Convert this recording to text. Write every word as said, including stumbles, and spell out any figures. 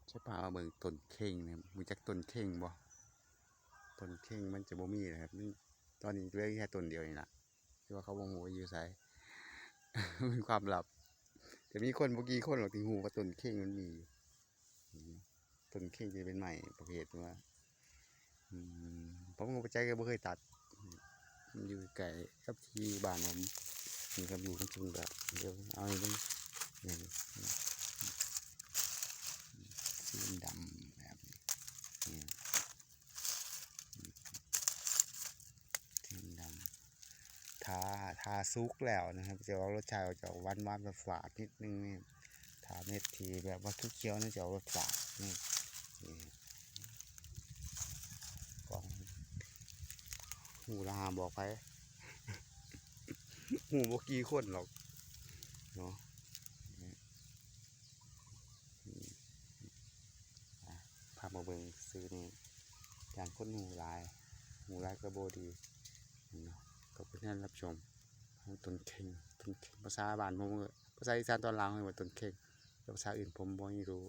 จะพามาเบิ่งต้นเข่งนะครับ รู้จักต้นเข่งบ่ ต้นเข่งมันจะบ่มีนะครับ มัน ตอนนี้เหลือแค่ต้นเดียวนี่ล่ะ แต่ว่าเขาบ่ฮู้ว่าอยู่ไส เป็นความลับ จะมีคนบ่กี่คนหรอกที่ฮู้ว่าต้นเข่งมันมีอยู่ ต้นเข่งจะเป็นไม้ประเภทว่า อืม ผมก็บ่ใจก็บ่เคยตัด มันอยู่ไกลกับที่บ้านผม นี่ครับ อยู่กันตรงแบบ เดี๋ยวเอาให้เบิ่ง นี่ สีดำแบบนี้ นี่ สีดำ ถ้า ถ้าสุกแล้วนะครับ จะออกรสชาติจะหวานๆ ฝาดๆ นิดนึงนี่ ถ้าเม็ดที่แบบว่าเขียวๆ นี่จะออกรสฝาด นี่ นี่ ของ ฮู้ละห้ามบอกไผ ฮู้บ่กี่คนหรอก เนาะ นี่ อ่ะ พามาเบิ่งซื่อนี่ ย่านคนฮู้หลาย ฮู้หลายก็บ่ดี เนาะ ขอบคุณที่รับชม ต้นเข่ง ต้นเข่ง ภาษาบ้านผมก็ ภาษาอีสานตอนล่างเรียกว่าต้นเข่ง แต่ภาษาอื่นผมบ่รู้